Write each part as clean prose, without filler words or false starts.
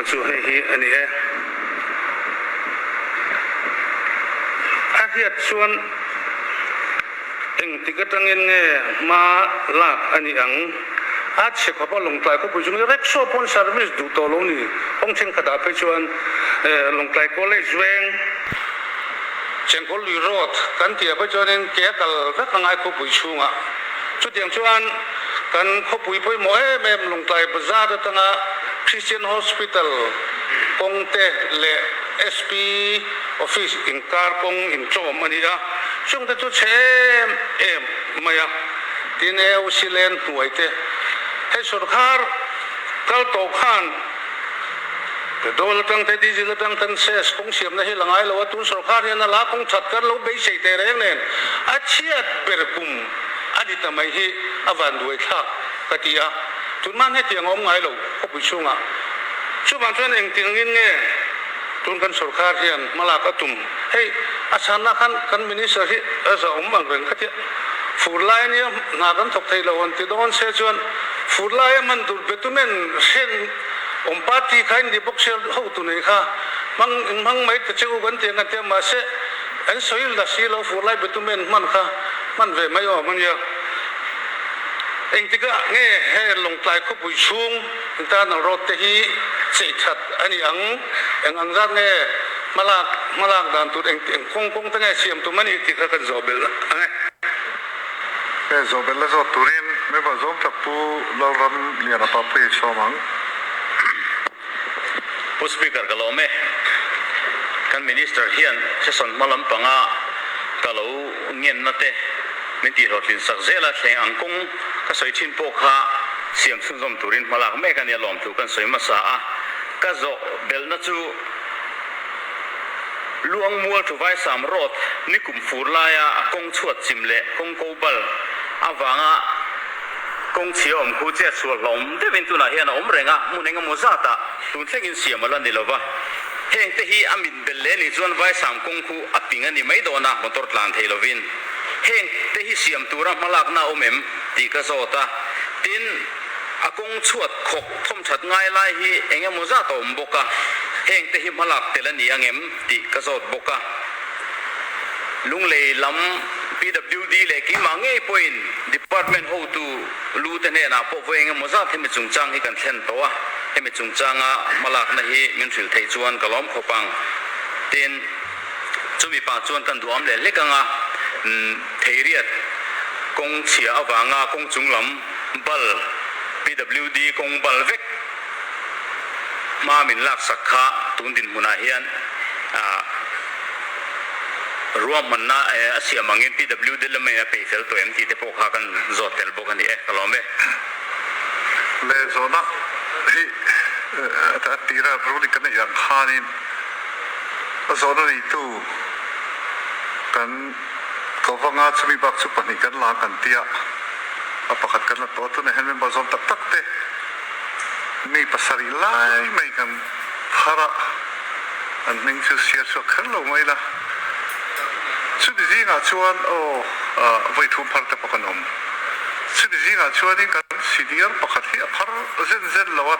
zawhna chu hei hi a ni e. A hriat chuan engtik atangin nge hma lak a nih ang? A chhe khawpa Lawngtlai khawpui chungin rickshaw pawn service duh tawh lo ni. Kawng thenkhatah phei chuan Lawngtlai College veng Chengkawl lui road kan tih ah phei chuanin ke a kal vek a ngai khawpui chhungah. Chutiang chuan kan khawpui pawimawh em em Lawngtlai Bazar atanga Christian Hospital kawng te leh SP Office inkar kawng intlawm a ni a, chungte chu chhe em em mai a. Tin AOC len hnuai te hei sawrkhar kal tawh khan petrol atang te diesel atang kan cess kawng siamna hi la ngai lo a, tun sawrkhar hian a la kawng that kan lo beisei teh reng nen a chhiat ber kum a ni ta mai hi a van duai thlak ka ti a, tun hman hetiang a awm ngai lo khawpui chhungah chuvang chuan engtiangin nge tun kan sawrkhar hian hmalak a tum hei a chhanna khan kan minister hi a zahawm ang reng ka ti a. Fur lai ania hna kan thawk thei lo an ti dawn se chuan fur laia hman tur betumen hren awm party kha in ni bawk sia hotu nei kha hmang in hmang mai ta che u kan ti ang kan ti a mahse an sawi la si lo fur lai betumen hman kha hman ve mai awm ania engtikah nge he Lawngtlai khawpui chhung internal road te hi chei that a ni ang eng ang zat nge Hmalak hmalak dan tur eng eng kawng kawng te nge siam tum a ni tih kha kan zawh belh ang e. He zawh belh la zawt turin member zawng tak Pu Lalram Liana Papui a chhuam ang. Pu Speaker ka lawm e. Kan Minister hian session hma lampanga ka lo ngenna te min tihhlawhtlin sak zel a, thleng ang kawng ka sawi thin pawh kha siam chhunzawm turin hmalak mek a nia lawmthu kan sawi hmasa a, ka zawh belhna chu Luangmual Thuvaisam Road nikum fur laia a kawng chhuat chim leh kawng ko bal avanga kawng chhia awm khu chet sual hlawm deuhin tunah hian a awm reng a, hmun engemaw zatah tun thlengin siam a la ni lova. Heng te hi a mit belh leh nih chuan Vaisam kawng khu a ping a ni mai dawn a, motor tlan thei lovin. Heng te hi siam tura hmalakna a awm em tih ka zawt a, tin a kawng chhuat khawk Thawmthat ngai lai hi eng emaw zat a awm bawk a, heng te hi hmalak tel a ni ang em tih ka zawt bawk a. Lunglei lam PWD leh keimah ngei pawhin Department hotu lu te hnenah pawh vawi eng emaw zat hemi chungchang hi kan thlen tawh a, hemi chungchanga hmalakna hi min hrilh theih chuan ka lawm khawp ang. Tin, chumi pah chuan kan duham leh hlek ang a, Theiriat kawng chhia avanga kawng chung lam, Bal, PWD kawng bal vek hma min laksak kha tun dinhmunah hian ruahmanna a siam angin PWD lamah a peih fel tawh em tih te pawh kha kan zawt tel bawk a ni e, ka lawm e. Le zawhna hi a tira ruling kan neih ang khanin a zawhna neitu kan Ka vanga chumi bak chu pahnih kan la kan tia, a pakhat kan la tawh a, tunah hian member zawm tak tak te mi pasarih lai mai kan phar a, an hming chu siar chhuak kher lo mai la. Chumi zingah chuan aw vawi thum phar te pawh kan awm. Chumi zingah chuanin kan senior pakhat hi a phar zen zen lo a,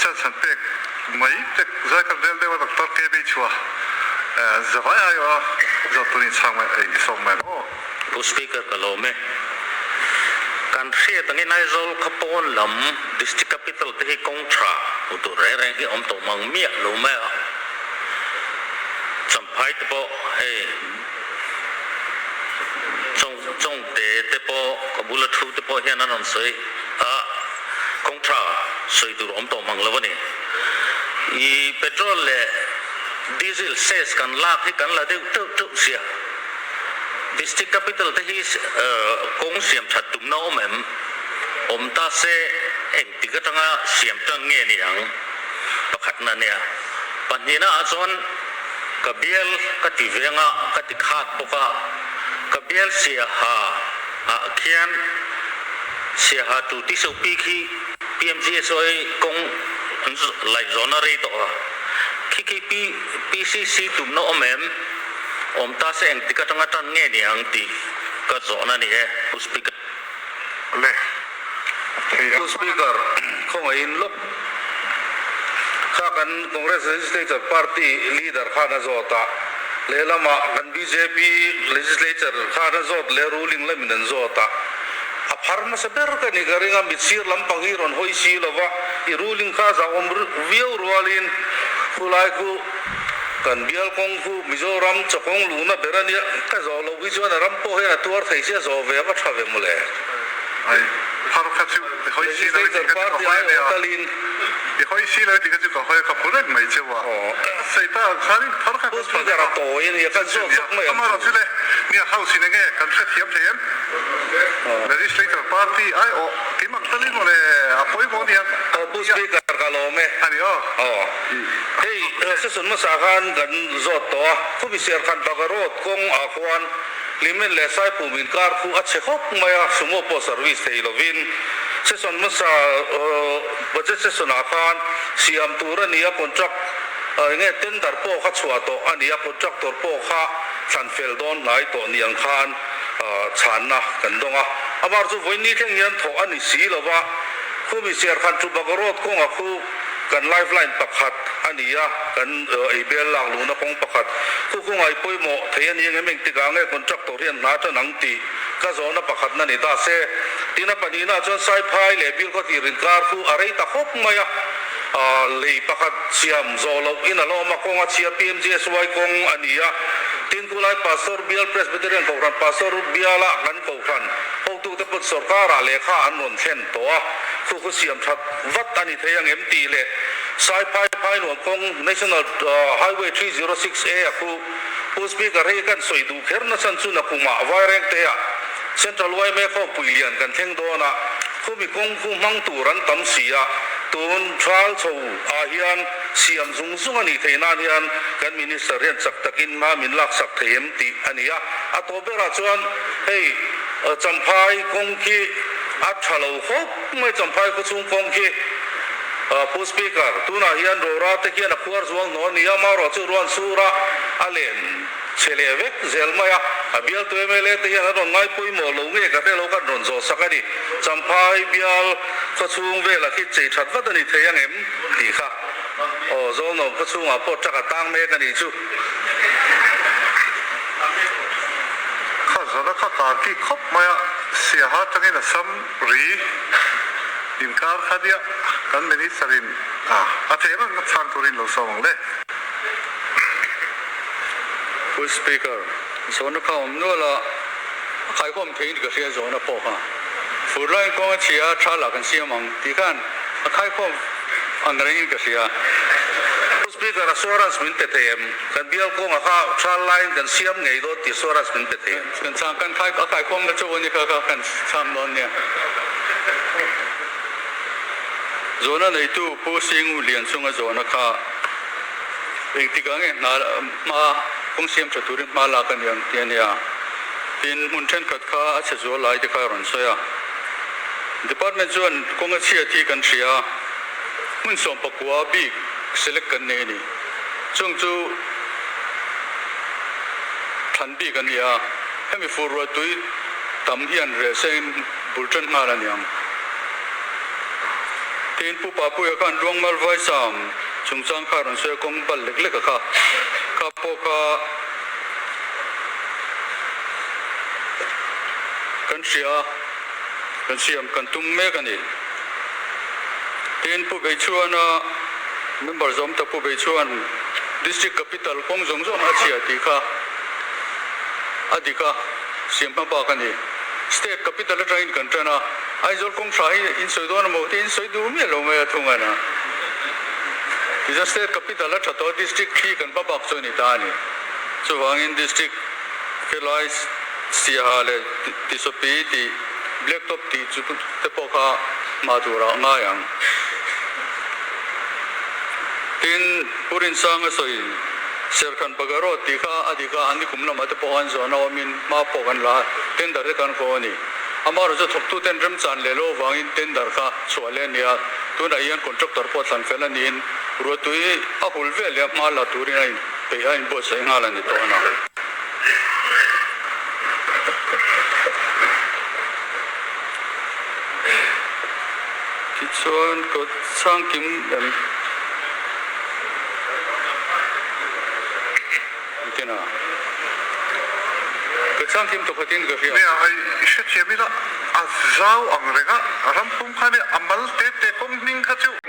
chance an pek mai te zai kan rel deuh a Doctor KB chua. Zavai ai aw zawt tunin chhang mai ei sawm mai ang aw. Pu Speaker ka lawm e. Kan hriat angin Aizawl khaw pawn lam District Capital te hi kawng tha hmu tur reng reng hi awm tawh mang miah lo mai a. Champhai te pawh hei Chawng Chawngte te pawh ka bula thu te pawh hian an rawn sawi a, kawng tha sawi tur awm tawh mang lo a ni. I petrol leh Diesel cess kan lak hi kan la deuh teuh teuh sia. District capital te hi kawng siam that tumna awm em? Awm ta se engtik atanga siam tan nge ni ang? Pakhatna nia. Pahnihna ah chuan ka bial ka ti veng a, ka ti khat bawk a. Ka bial siaha ah khian siaha tu tiseupi khi PMGSOA kawng an laih zawhna rei tawh a. Khi khi PCC tumna awm em? Awm ta se engtik atanga tan nge ni ang tih ka zawhna ni e, Pu Speaker. Le, thei Pu ang. Speaker, khawngaihin lawk. Kha kan Congress Legislature Party leader khan a zawt a, lehlamah kan bjp Legislature khan a zawt leh ruling lamin an zawt a. A phar hmasa ber ka ni ka ring a, mitsir lampang hi rawn hawi si lo va, i ruling kha zahawm viau rualin khulai khu kan bial kawng khu Mizoram chawkawng luhna ber a nia, ka zawh loh hi chuan a ram pawh hian a tuar thei sia zawh ve a va tha ve mawle. Ai phar kha chu i hawi si lo i tih kha chu ka hawi a nia. I hawi si lo i tih kha chu ka hawi a, ka phu reng mai cheu a. Sei ta ang khanin phar kha kan chhuah vek a. Amaherawh chu le, nia house in enge kan hrethiam thei em? Legislature party ai awh kim ang talin maw le a pawimawh nia. Pu Speaker ka lawm e. A ni aw. Hei session hmasa khan kan zawt tawh a, Khumisiar khan Baga Road kawng ah khuan Hlimen leh Saipum inkar khu a chhe khawp mai a, sumo pawh service thei lovin session hmasa budget session ah khan siam tur a ni a, contract enge tender pawh kha chhuah tawh a ni a, contractor pawh kha thlan fel dawn hnai tawh ni ang khan chhanna kan dawng a. Amar chu vawiin thleng hian thawh a ni si lo va, khumi siar khan Chubaga Road kawnga khu kan life line pakhat a ni a, kan ei bel lak luhna kawng pakhat khu khu ngai pawimawh thei a ni ang em engtikah nge contractor hian hna tan ang tih ka zawhna pakhatna ni ta se. Tin a pahnihna chuan Saiphai leh Bilkhawthlir inkar khu a rei ta khawp mai a, lei pakhat siam zawh loh in a la awm a, kawng a chhia PMGSY kawng a ni a. Tin khulai Pastor Bial Presbyterian Kohhran Pastor Biala kan Kohhran hotute pawh sorkarah lehkha an rawn thlen tawh a, khu khu siam that vat a ni thei ang em tih leh Saiphai Phainuam kawng National Highway 306 A a khu Pu Speaker hei kan sawi duh kher nachhan chu nakumah Vairengte-ah Central yma khawpui lian kan thleng dawn a, khumi kawng khu hmang tur an tam si a, tun thal chho ah hian siam zung zung a nih theih nan hian kan Minister hian chak takin hma min laksak thei em tih a ni a. A tawp berah chuan hei Champhai kawng khi a tha lo khawp mai, Champhai khawchhung kawng khi Pu Speaker tunah hian rora te khian a khuar zual hnawh a ni a, marawh chu ruan sura a len Chhe leh vek zel mai a, a bialtu mla te hian an rawn ngai pawimawh lo nge ka hre lo kan rawn zawh sak a ni. Champhai bial khawchhung velah khi chei that vat a ni thei ang em tih kha aw Zawlnuam khawchhungah pawh truck a tang mek a nih chu. Kha zana kha kar ki khawp mai a, Siaha atangin a sam ri inkar kha nia kan minister in a thei ang ang chhang turin lo sawm ang le. Pu Speaker, zawhna kha awm nual a, a khaikhawm theiin ka hria zawhna pawh kha. Fur laiin kawng a chhia a, tha lah kan siam ang tih khan a khaikhawm ang rengin ka hria. Pu Speaker, assurance min pe thei em? Kan bial kawnga kha tha laiin kan siam ngei dawn tih assurance min pe thei em? Kan chhang, kan khai, a khaikhawmna chauh a ni kha kha kan chhang dawn nia. Zawhna neitu Pu Sing Lianchunga zawhna kha. Engtikah nge hna hma kawng siam tha turin hma lak a ni ang tih a nia. Tin, hmun thenkhat kha a chhe zual lai te kha a rawn sawi a. Department chuan kawng a chhiat hi kan hria a, hmun 19 bik select kan nei a ni. Chung chu thlan bik a ni a, hemi fur ruah tui tam hian reh sengin bul tan nghal a ni ang. Tin, Pu Papuia khan Luangmal Vaisam Chungchang kha rawn sawi a kawng bal lek lek a kha kha pawh kha kan hria a, kan siam kan tum mek a ni. Tin, Pu Beichuana member zawm tak Pu Beichuan District Capital kawng zawng zawng a chhia tih kha a dik a, siam hma bak a ni. State Capital atangin kan tan a, Aizawl kawng tha hi in sawi dawn emaw tih in sawi duh miah lo mai a thung a na. Tichuan State Capital a tha tawh a, District khi kan hma bak chu a ni ta a ni. Chuvangin District helai Siaha leh Tisopi tih Black Top tih chu te pawh kha hma turah a ngai ang. Tin, Pu Rinsanga sawi Serkhan Bagaro tih kha a dik a, an ni kum lamah te pawh an zawhna awmin hma pawh kan la a, tender te kan ko a ni. Amaherawhchu thawktuten remchan leh lo avangin tender kha chhuah leh a ni a, tunah hian contractor pawh thlan fel a niin ruahtui a hul vel leh a hma la turin a inpeih a inbuatsaih nghal a ni tawh a ni. Tichuan ka chhangkim em? Kena ka chhang kim tawh khatin ka hria. Nia, i hrethiam ila a zau ang reng a, ram pum kha nia a mal te te kawng hming kha chu.